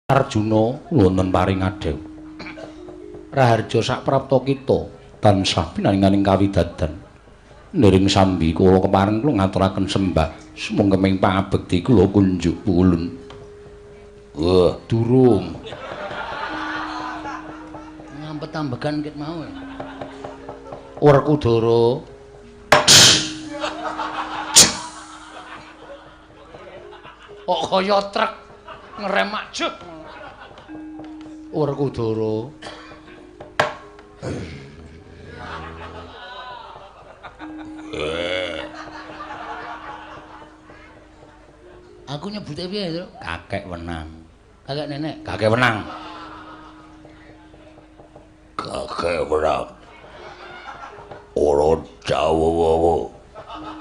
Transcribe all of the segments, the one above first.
Arjuna wonten paring adew. Raharja saprapta kita tansah pinaringaning kawidadan. Niring sambi kula kepareng kula ngaturaken sembah sumangga pangabekti kula kunjuk pulun. Wah, durung. Ngampet-ambegan ket mau. Werkudara. Kok kaya truk ngerem ajeg. Werkudara. Aku nyebute piye, Tru? Kakek wenang. Kakek nenek, kakek wenang. Kakek wenang. Ora jawa-wawa.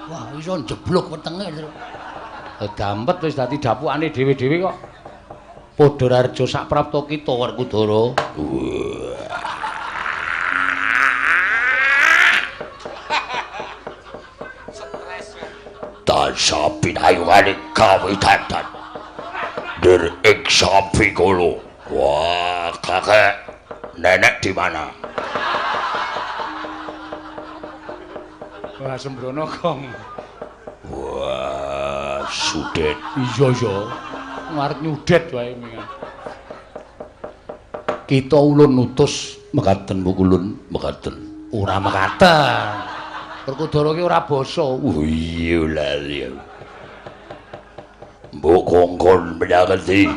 Wah, iso njeblug wetenge, Tru. Dampet wis dadi dapukane dhewe-dhewe kok. Padha raharja saprapta kita Werkudara. Tansah pinayungane kawidadan nir ing sambi kula. Wah, kakek nenek di mana? Wah, sembrono, Gong. Wah, sudet. Iya, iya. Ngarep nyudet wae mingan. Kita ulun nutus mekaten pukulun mekaten. Ora mekaten. Werkudara ki ora basa. Oh iya lali. Mbok kongkon menyang endi?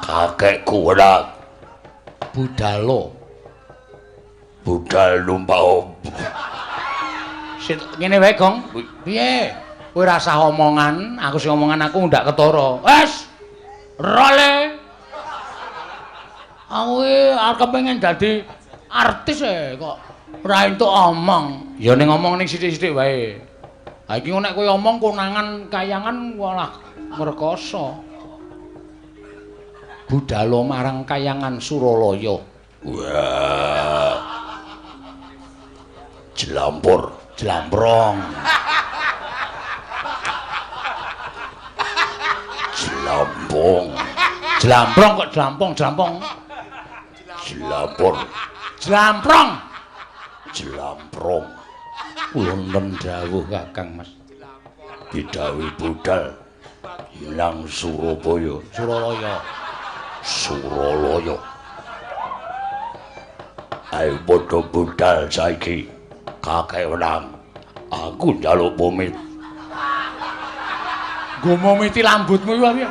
Kakekku ora budalo. Budal numpak opo? Sit ngene wae, Gong. Piye? Kowe ora usah omongan, aku sing omongan aku ndak ketara. Wes. Role. Aku arep kepengin dadi artis e kok ora entuk omong. Ya ning ngomong ning sithik-sithik wae. Ha iki nek kowe omong konangan kayangan walah ngrekoso. Budalo marang kayangan Suralaya. Wah. Jlampur, jlamprong. Jlampong. Jlamprong kok jlampong, jlampong. Jlampur. Jlamprong. Jlamprong. Wonten dawuh Kakang Mas. Didhawuhi budal nang Surabaya. Suralaya. Suralaya. Ayo padha budal saiki. Kakek wenang. Aku njaluk pamit. Nggo momiti lambutmu iku piye?